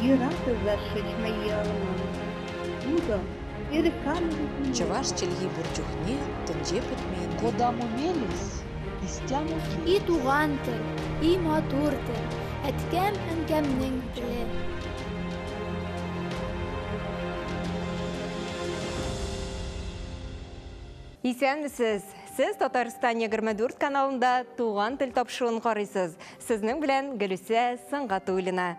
Юрату зашичма Тудо, Чӑваш чӗлхи пур чухне тӗнче пӗтмен. Кодамо мелесь, истямо И туган тел, и матур тел, әткәм-әнкәмнең теле. Исәнмесез! Сез Татарстан 24 каналында Туган тел тапшыруын карыйсыз. Сезнең белән Гөлүсә Сөнгатуллина.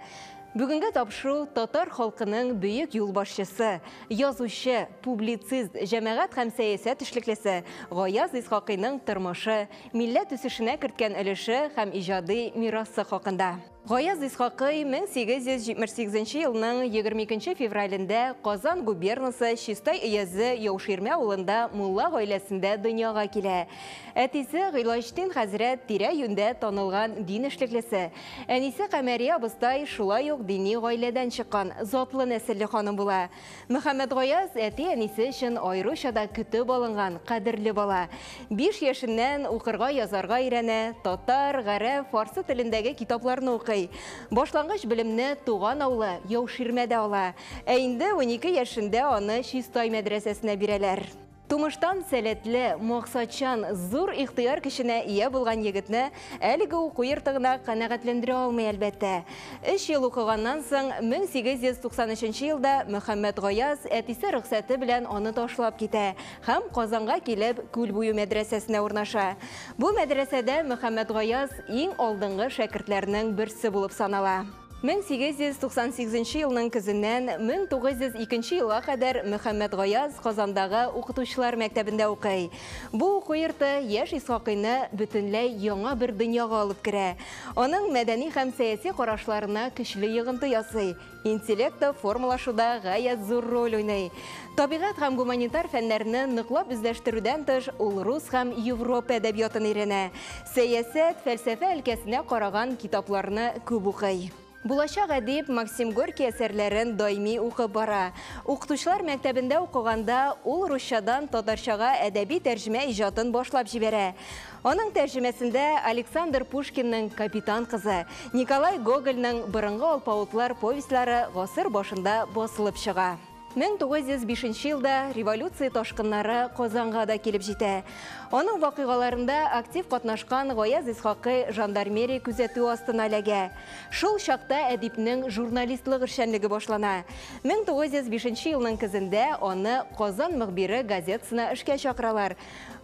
Бүгенге тапшыру татар халкының бөек юлбашчысы, язучы, публицист, җәмәгать һәм сәясәт эшлеклесе Гаяз Исхакыйның тормышы, милләт үсешенә керткән өлеше һәм иҗади мирасы хакында. Гаяз Исхакый 1878 елның 22 февралендә Казан губернасы Чистай өязе Яуширмә авылында мулла гаиләсендә дөньяга килә. Әтисе Гыйлаҗетдин хәзрәт тирә-юньдә танылган дин эшлеклесе. Әнисе Камәрия абыстай шулай ук дини гаиләдән чыккан, затлы нәселле ханым була. Мөхәммәтгаяз әти-әнисе өчен аеруча да көтеп алынган, кадерле бала. 5 яшеннән укырга-язарга өйрәнә, татар, гарәп, фарсы телендәге китапларны укый. Башлангыч белемне туган авылы Яуширмәдә ала. Ә инде 12 яшендә аны Чистай мәдрәсәсенә бирәләр. Тумыштан сәләтле, максатчан, зур ихтыяр көченә ия булган егетне әлеге уку йорты гына канәгатьләндерә алмый, әлбәттә. Өч ел укыганнан соң, 1893 елда Мөхәммәтгаяз әтисе рөхсәте белән аны ташлап китә һәм Казанга килеп Күл буе мәдрәсәсенә урнаша. Бу мәдрәсәдә Мөхәммәтгаяз иң алдынгы шәкертләрнең берсе булып санала. 1898 елның көзеннән 1902 елга кадәр Мөхәммәтгаяз Казандагы укытучылар мәктәбендә укый. Бу уку йорты яшь Исхакыйны бөтенләй яңа бер дөньяга алып керә. Аның мәдәни һәм сәяси карашларына көчле йогынты ясый, интеллекты формалашуда гаять зур роль уйный. Табигать һәм гуманитар фәннәрне ныклап үзләштерүдән тыш, ул рус һәм Европа әдәбиятын өйрәнә. Сәясәт, фәлсәфә өлкәсенә караган китапларны күп укый. Булачак әдип Максим Горький әсәрләрен даими укып бара. Укытучылар мәктәбендә укыганда ул русчадан татарчага әдәби тәрҗемә иҗатын башлап җибәрә. Аның тәрҗемәсендә Александр Пушкинның Капитан кызы, Николай Гогольның Борынгы алпавытлар повестьлары гасыр башында басылып чыга. 1905 елда революция ташкыннары Казанга да килеп җитә. Аның вакыйгаларында актив катнашкан Гаяз Исхакый жандармерия күзәтү астына эләгә. Шул чакта әдипнең журналистлык эшчәнлеге башлана. 1905 елның көзендә аны Казан мөхбире газетасына эшкә чакыралар.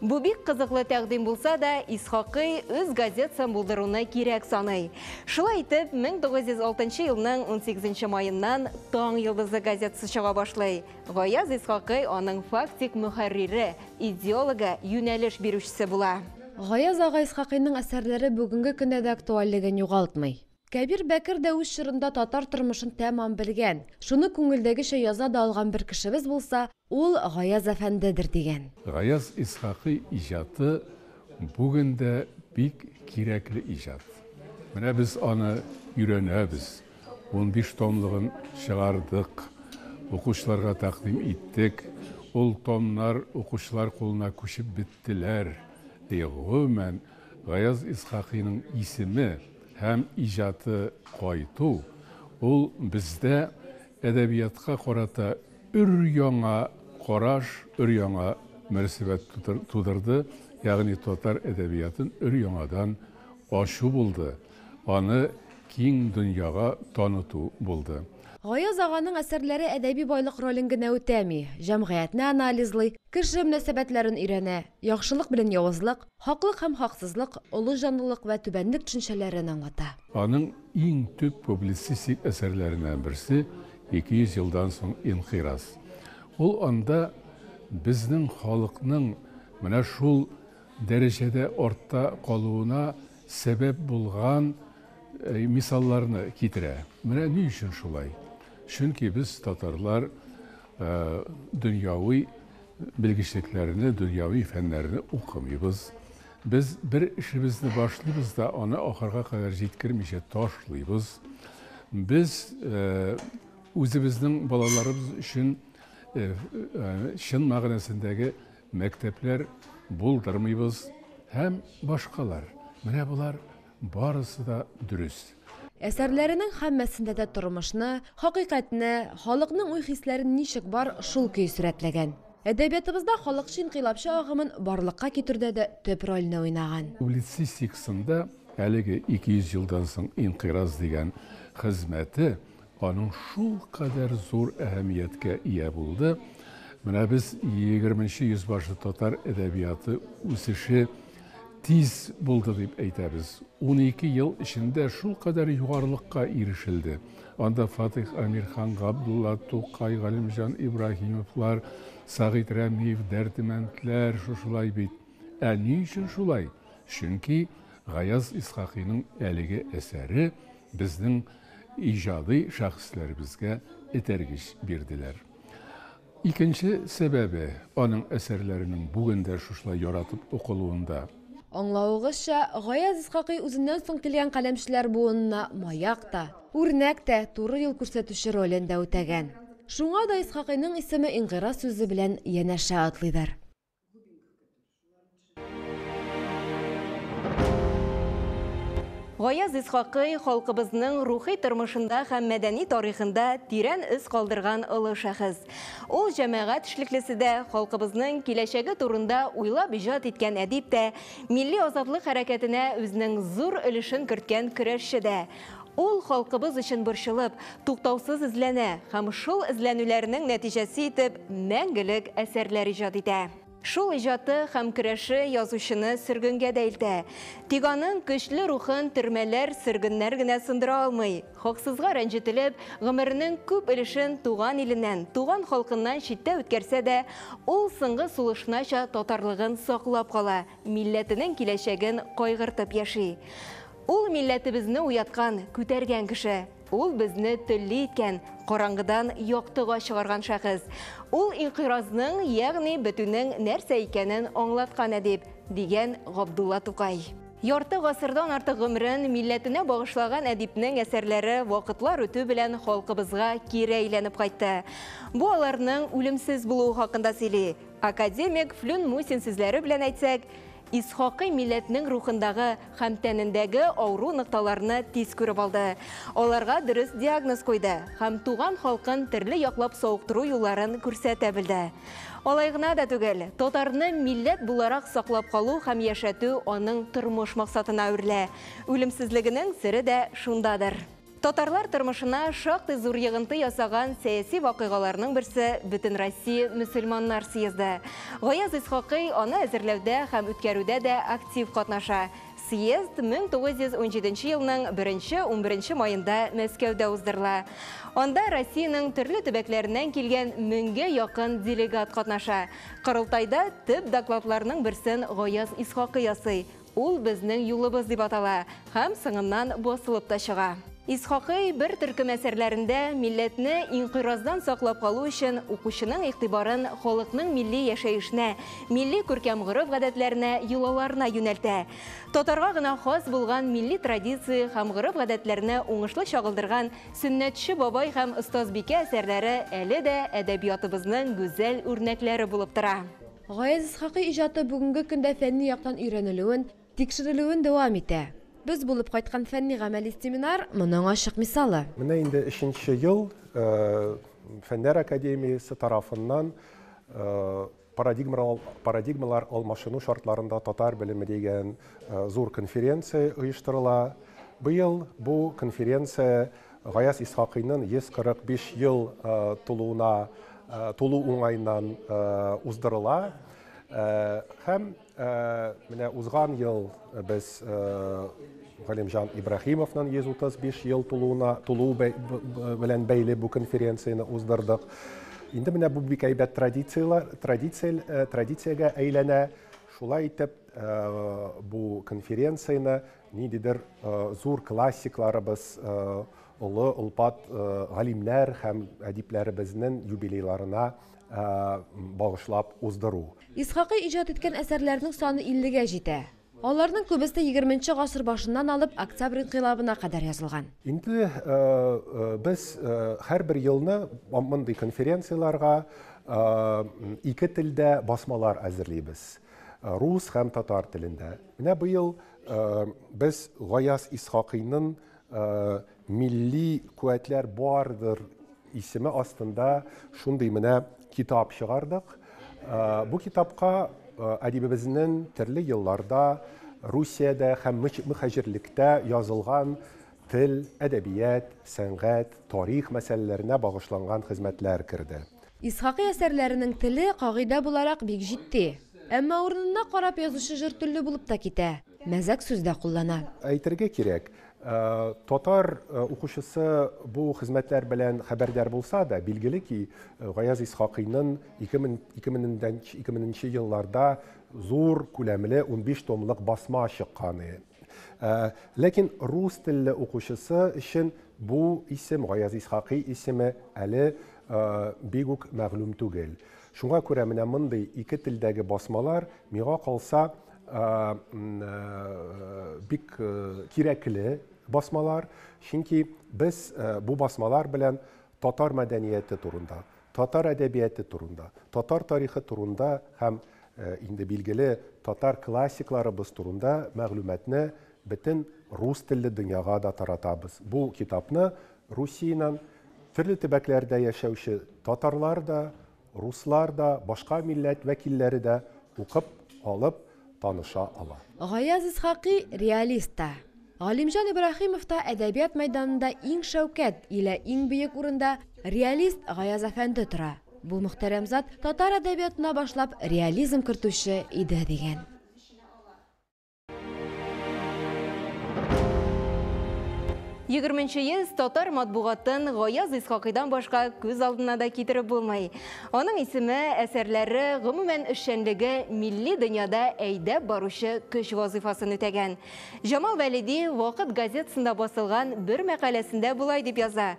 Бу бик кызыклы тәкъдим булса да, Исхакый үз газетасын булдыруны кирәк саный. Шулай итеп, 1906 елның 18 маеннан Таң йолдызы газетасы чыга башлый. Гаяз Исхакый аның фактик мөхәррире, идеологы, юнәлеш бирүчесе була. Гаяз ага Исхакыйның әсәрләре бүгенге көндә дә актуальлеген югалтмый. Кәбир Бәкер дә үз чорында татар тормышын тәмам белгән, шуны күңелдәгечә яза да алган бер кешебез булса, ул Гаяз әфәндедер дигән. Гаяз Исхакый иҗаты бүген дә бик кирәкле иҗат. Менә без аны өйрәнәбез, 15 томлыгын чыгардык, укучыларга тәкъдим иттек. Ул томнар укучылар кулына күчеп беттеләр. Гомумән, Гаяз Исхакыйның исеме һәм иҗаты кайту, ул бездә әдәбиятка карата өр-яңа караш, өр-яңа мөнәсәбәт тудырды, ягъни татар әдәбиятын өр-яңадан ачу булды, аны киң дөньяга таныту булды. Гаяз аганың әсәрләре әдәби байлык ролен генә үтәми, җәмгыятьне анализлый, кеше мөнәсәбәтләрен өйрәнә, яхшылык белән явызлык, хаклык һәм хаксызлык, олы җанлылык вә түбәнлек төшенчәләрен аңлата. Аның иң төп публицистик әсәрләреннән берсе 200 елдан соң Инкыйраз. Ул анда безнең халыкның менә шул дәрәҗәдә артта калуына сәбәп булган мисалларны китерә. Менә ни өчен шулай? Чөнки без татарлар дөньяви белгечлекләрне, дөньяви фәннәрне укымыйбыз. Без бер эшебезне башлыйбыз да аны ахырга кадәр җиткермичә ташлыйбыз. Без үзебезнең балаларыбыз өчен чын мәгънәсендәге мәктәпләр булдырмыйбыз һәм башкалар. Менә болар барысы да дөрес. Әсәрләренең һәммәсендә дә тормышны, хакыйкатьне, халыкның уй-хисләрен ничек бар, шул көе сурәтләгән. Әдәбиятыбызда халыкчы-инкыйлабчы агымын барлыкка китерүдә дә төп рольне уйнаган. Публицистикасында әлеге 200 елдан соң инкыйраз дигән хезмәте аның шулкадәр зур әһәмияткә ия булды. Менә без егерменче йөз башы татар әдәбияты үсеше тиз булды дип әйтәбез. 12 ел эчендә шулкадәр югарылыкка ирешелде. Анда Фатих Әмирхан, Габдулла Тукай, Галимҗан Ибраһимовлар, Сәгыйть Рәмиев, Дәрдемәндләр шушылай бит. Ә ни өчен шулай? Чөнки Гаяз Исхакыйның әлеге әсәре безнең иҗади шәхесләребезгә этәргеч бирделәр. Икенче сәбәбе аның әсәрләренең бүген дә шушылай яратып укылуында. Аңлавыгызча, Гаяз Исхакый үзеннән соң килгән каләмчеләр буынына маяк та, үрнәк тә, туры юл күрсәтүче ролен дә үтәгән. Шуңа да Исхакыйның исеме инкыйраз сүзе белән янәшә атлыйдыр. Гаяз Исхакый халкыбызның рухи тормышында һәм мәдәни тарихында тирән эз калдырган олы шәхес. Ул җәмәгать эшлеклесе дә, халкыбызның киләчәге турында уйлап иҗат иткән әдип тә, милли азатлык хәрәкәтенә үзенең зур өлешен керткән көрәшче дә. Ул халкыбыз өчен борчылып, туктаусыз эзләнә һәм шул эзләнүләренең нәтиҗәсе итеп мәңгелек әсәрләр иҗат итә. Шул иҗаты һәм көрәше язучыны сөргенгә дә илтә. Тик аның көчле рухын төрмәләр, сөргеннәр генә сындыра алмый. Хаксызга рәнҗетелеп, гомеренең күп өлешен туган иленнән, туган халкыннан читтә үткәрсә дә, ул соңгы сулышынача татарлыгын саклап кала, милләтенең киләчәген кайгыртып яши. Ул милләтебезне уяткан, күтәргән кеше. Ул безне телле иткән, караңгыдан яктыга чыгарган шәхес. Ул инкыйразның, ягъни бетүнең нәрсә икәнен аңлаткан әдип, дигән Габдулла Тукай. Ярты гасырдан артык гомерен милләтенә багышлаган әдипнең әсәрләре вакытлар үтү белән халкыбызга кире әйләнеп кайтты. Бу аларның үлемсез булуы хакында сөйли. Академик Флүн Мусин сүзләре белән әйтсәк, Исхакый милләтнең рухындагы һәм тәнендәге авыру нокталарны тиз күреп алды. Аларга дөрес диагноз куйды һәм туган халкын төрле яклап савыктыру юлларын күрсәтә белде. Алай гына да түгел, татарны милләт буларак саклап калу һәм яшәтү аның тормыш максатына әверелә. Үлемсезлегенең сере дә шундадыр. Татарлар тормышына шактый зур йогынты ясаган сәяси вакыйгаларның берсе Бөтенроссия мөселманнар съезды. Гаяз Исхакый аны әзерләүдә һәм үткәрүдә дә актив катнаша. Съезд 1917 елның 1-11 маенда Мәскәүдә уздырыла. Анда Россиянең төрле төбәкләреннән килгән меңгә якын делегат катнаша. Корылтайда төп докладларның берсен Гаяз Исхакый ясый. Ул безнең юлыбыз дип атала һәм соңыннан басылып та чыга. Исхакый бер төркем әсәрләрендә милләтне инкыйраздан саклап калу өчен укучының игътибарын халыкның милли яшәешенә, милли күркәм гореф-гадәтләренә, йолаларына юнәлтә. Татарга гына хас булган милли традиция һәм гореф-гадәтләрне уңышлы чагылдырган Сөннәтче бабай һәм Остазбикә әсәрләре әле дә әдәбиятыбызның гүзәл үрнәкләре булып тора. Гаяз Исхакый иҗаты бүгенге көндә фәнни яктан өйрәнелүен, тикшерелүен дәвам итә. Без булып кайткан фәнни гамәли семинар моның ачык мисалы. Менә инде өченче ел Фәннәр академиясе тарафыннан парадигмалар алмашыну шартларында татар белеме дигән зур конференция оештырыла. Быел бу конференция Гаяз Исхакыйның 145 ел тулуына тулу уңайыннан уздырыла. Һәм менә узган ел без Галимҗан Ибраһимовның 135 ел тулуына тулу белән бәйле бу конференцияне уздырдык. Инде менә бу бик әйбәт традицияләр, традициягә әйләнә. Шулай итеп, бу конференцияне ниндидер зур классикларыбыз, олы олпат галимнәр һәм әдипләребезнең юбилейларына багышлап уздыру. Исхакый иҗат иткән әсәрләрнең саны 50-гә җитә. Аларның күбесе 20 гасыр башыннан алып Октябрь инкыйлабына кадәр язылган. Инде без һәрбер елны мондый конференцияләргә ике телдә басмалар әзерлибез. Рус һәм татар телендә. Менә быел без Гаяз Исхакыйның Милли куәтләр бардыр исеме астында шундый менә китап чыгардык. Бу китапка әдибебезнең төрле елларда Русиядә һәм мөхаҗирлектә язылган тел, әдәбият, сәнгать, тарих мәсьәләләренә багышланган хезмәтләр керде. Исхакый әсәрләренең теле, кагыйдә буларак, бик җитди. Әмма урынына карап язучы җор телле булып та китә, мәзәк сүз дә куллана. Әйтергә кирәк, татар укучысы бу хезмәтләр белән хәбәрдар булса да, билгеле ки, Гаяз Исхакыйның 2000 нче елларда зур күләмле 15 томлык басма чыккан. Ләкин рус телле укучысы өчен бу исем, Гаяз Исхакый исеме әле бик үк мәгълүм түгел. Шуңа күрә менә мондый ике телдәге басмалар, миңа калса, бик кирәкле басмалар, чөнки без бу басмалар белән татар мәдәнияте турында, татар әдәбияты турында, татар тарихы турында һәм инде билгеле татар классикларыбыз турында мәгълүматны бөтен рус телле дөньяга да таратабыз. Бу китапны Русиянең төрле төбәкләрдә яшәүче татарлар да, руслар да, башка милләт вәкилләре дә укып алып таныша ала. Гаяз Исхакый реалист та. Галимҗан Ибраһимов та әдәбият мәйданында иң шәүкәт илә иң бөек урында реалист Гаяз әфәнде тора. Бу мөхтәрәм зат татар әдәбиятына башлап реализм кертүче иде, дигән. Егерменче йөз татар матбугатын Гаяз Исхакыйдан башка күз алдына да китереп булмый. Аның исеме, әсәрләре, гомумән эшчәнлеге милли дөньяда әйдәп баручы көч вазыйфасын үтәгән. Җамал Вәлиди Вакыт газетасында басылган бер мәкаләсендә болай дип яза: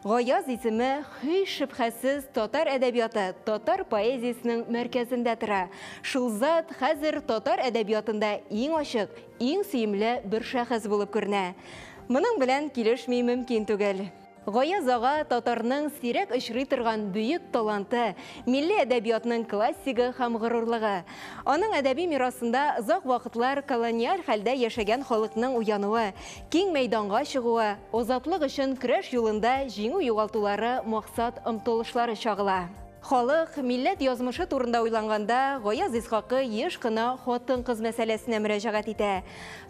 Гаяз исеме һич шөбһәсез татар әдәбияты, татар поэзиясенең мәркәзендә тора. Шул зат хәзер татар әдәбиятында иң ачык, иң сөемле бер шәхес булып күренә. Моның белән килешми мөмкин түгел. Гаяз ага татарның сирәк очрый торган бөек таланты, милли әдәбиятның классигы һәм горурлыгы. Аның әдәби мирасында озак вакытлар колониаль хәлдә яшәгән халыкның уянуы, киң мәйданга чыгуы, азатлык өчен көрәш юлында җиңү югалтулары, максат омтылышлары чагыла. Халык, милләт язмышы турында уйланганда, Гаяз Исхакый еш кына хатын-кыз мәсьәләсенә мөрәҗәгать итә.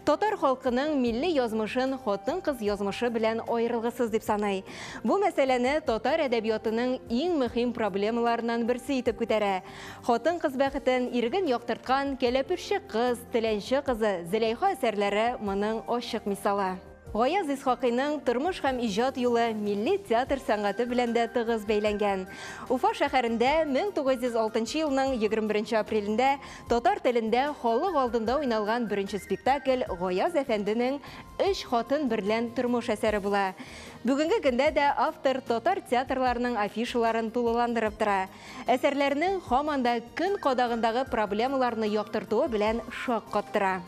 Татар халкының милли язмышын хатын-кыз язмышы белән аерылгысыз дип саный. Бу мәсьәләне татар әдәбиятының иң мөһим проблемаларыннан берсе итеп күтәрә. Хатын-кыз бәхетен, иреген яктырткан Кәләпүшче кыз, Теләнче кызы, Зөләйха әсәрләре моның ачык мисалы. Гаяз Исхакыйның тормыш һәм иҗат юлы милли театр сәнгате белән дә тыгыз бәйләнгән. Уфа шәһәрендә 1906 елның 21 апрелендә татар телендә халык алдында уйналган беренче спектакль Гаяз әфәнденең Өч хатын берлән тормыш әсәре була. Бүгенге көндә дә автор татар театрларының афишаларын тулыландырып тора. Әсәрләренең һаман да көн кадагындагы проблемаларны яктыртуы белән шаккаттыра.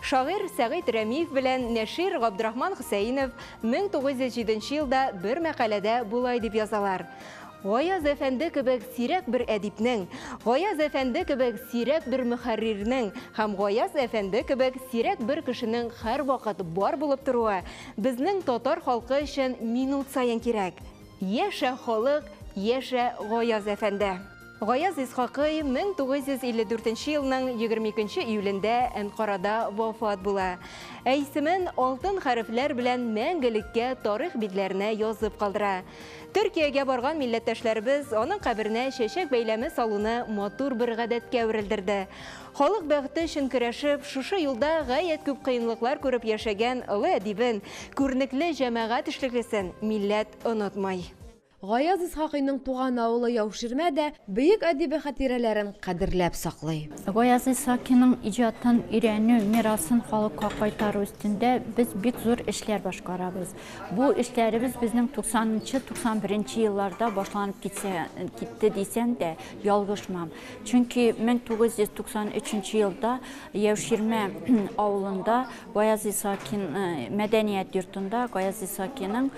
Шагыйрь Сәгыйть Рәмиев белән нәшир Габдрахман Хөсәенов 1907 елда бер мәкаләдә болай дип язалар: Гаяз әфәнде кебек сирәк бер әдипнең, Гаяз әфәнде кебек сирәк бер мөхәррирнең һәм Гаяз әфәнде кебек сирәк бер кешенең һәрвакыт бар булып торуы безнең татар халкы өчен минут саен кирәк. Яшә халык, яшә Гаяз әфәнде! Гаяз Исхакый 1954 елның 22 июлендә Әнкарада вафат була. Ә исемен алтын хәрефләр белән мәңгелеккә тарих битләренә язып калдыра. Төркиягә барган милләттәшләребез аның каберенә чәчәк бәйләме салуны матур бер гадәткә әверелдерде. Халык бәхете өчен көрәшеп, шушы юлда гаять күп кыенлыклар күреп яшәгән олы әдибен, күренекле җәмәгать эшлеклесен милләт онытмый. Гаяз Исхакыйның туган авылы Яуширмә дә бөек әдибе хатирәләрен кадерләп саклый. Гаяз Исхакыйның иҗатын өйрәнү, мирасын халыкка кайтару өстендә без бик зур эшләр башкарабыз. Бу эшләребез безнең туксанынчы, туксан беренче елларда башланып китсә, китте дисәм дә, ялгышмам. Чөнки 1993 елда Яуширмә авылында Гаяз Исхакин мәдәният йортында Гаяз Исхакиның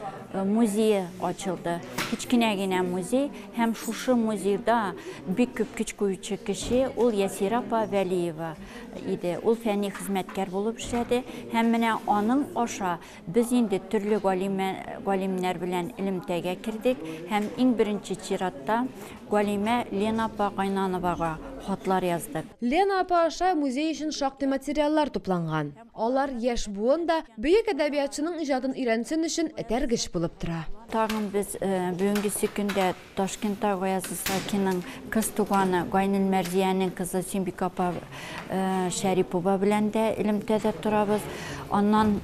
музее ачылды. Кечкенә генә музей һәм шушы музейда бик күп көч куючы кеше ул Ясира апа Вәлиева иде. Ул фәнни хезмәткәр булып эшләде һәм менә аның аша без инде төрле галимнәр белән элемтәгә кердек һәм иң беренче чиратта галимә Лена апа Гайнановага хатлар яздык. Лена апа аша музей өчен шактый материаллар тупланган. Алар яшь буын да бөек әдәбиятчының иҗатын өйрәнсен өчен этәргеч булып тора. Тагын без бүгенгесе көндә Ташкентта Гаяз Исхакиның кыз туганы Гайнел Мәрзиянең кызы Сөембикә апа Шәрипова белән дә элемтәдә торабыз. Аннан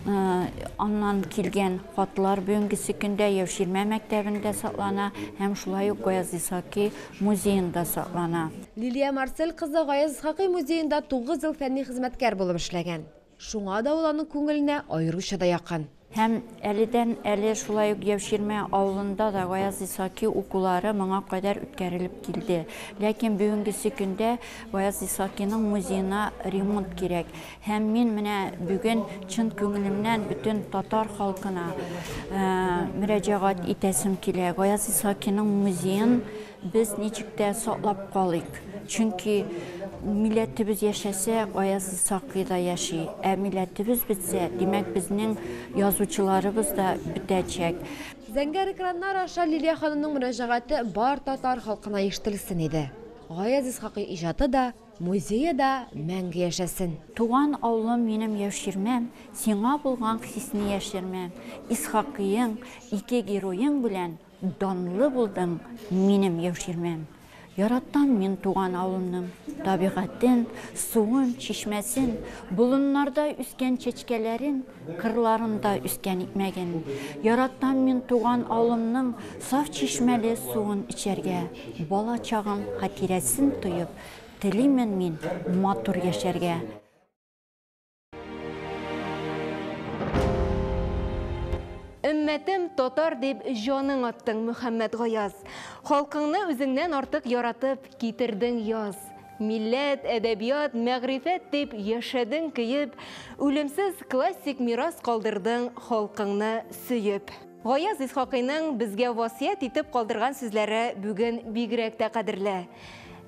аннан килгән хатлар бүгенгесе көндә Яуширмә мәктәбендә саклана һәм шулай ук Гаяз Исхаки музеенда саклана. Лилия Марсель кызы Гаяз Исхакый музеенда 9 ел фәнни хезмәткәр булып эшләгән. Шуңа да ул аның күңеленә аеруча да якын. Һәм әледән әле шулай ук Яуширмә авылында да Гаяз Исхаки укулары моңа кадәр үткәрелеп килде. Ләкин бүгенгесе көндә Гаяз Исхакиның музеена ремонт кирәк. Һәм мин менә бүген чын күңелемнән бөтен татар халкына мөрәҗәгать итәсем килә. Гаяз Исхакиның музеен без ничек тә саклап калыйк. Чөнки милләтебез яшәсә, Гаяз Исхаки да яши. Ә милләтебез бетсә, димәк, безнең язучыларыбыз да бетәчәк. Зәңгәр экраннар аша Лилия ханымның мөрәҗәгате бар татар халкына ишетелсен иде. Гаяз Исхакый иҗаты да, музее да мәңге яшәсен. Туган авылым минем Яуширмәм, сиңа булган хисне яшермәм. Исхакыең, ике героең белән данлы булдың минем Яуширмәм. Яратам мин туган авылымның табигатен, суын, чишмәсен, болыннарда үскән чәчкәләрен, кырларында үскән икмәген. Яратам мин туган авылымның саф чишмәле суын эчәргә, бала чагым хатирәсен тоеп, телимен мин матур яшәргә. Өммәтем татар дип җаның аттың, Мөхәммәт Гаяз. Халкыңны үзеңнән артык яратып китердең яз. Милләт, әдәбият, мәгърифәт дип яшәдең көеп, үлемсез классик мирас калдырдың халкыңны сөеп. Гаяз Исхакыйның безгә васыять итеп калдырган сүзләре бүген бигрәк тә кадерле.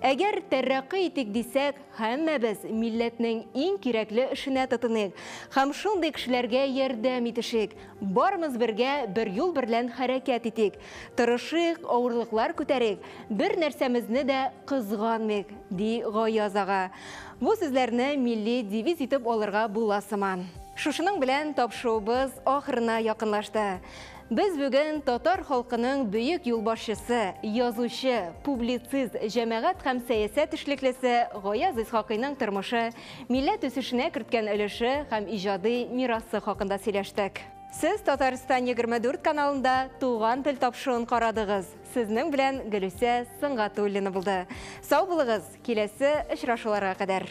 Әгәр тәрәккый итик дисәк, һәммәбез милләтнең иң кирәкле эшенә тотыныйк һәм шундый кешеләргә ярдәм итешик. Барымыз бергә бер юл берлән хәрәкәт итик. Тырышыйк, авырлыклар күтәрик, бер нәрсәмезне дә кызганмыйк, ди Гаяз ага. Бу сүзләрне милли девиз итеп алырга була сыман. Шушының белән тапшыруыбыз ахырына якынлашты. Без бүген татар халкының бөек юлбашчысы, язучы, публицист, җәмәгать һәм сәясәт эшлеклесе Гаяз Исхакыйның тормышы, милләт үсешенә керткән өлеше һәм иҗади мирасы хакында сөйләштек. Сез Татарстан 24 каналында Туган тел тапшыруын карадыгыз. Сезнең белән Гөлүсә Сөнгатуллина булды. Сау булыгыз, киләсе очрашуларга кадәр.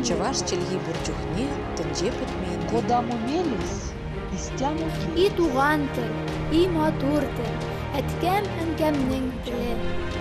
Чӑваш чӗлхи пур чухне тӗнче пӗтмен. Кодамо мелесь, истямо И туган тел, и матур тел, әткәм-әнкәмнең теле.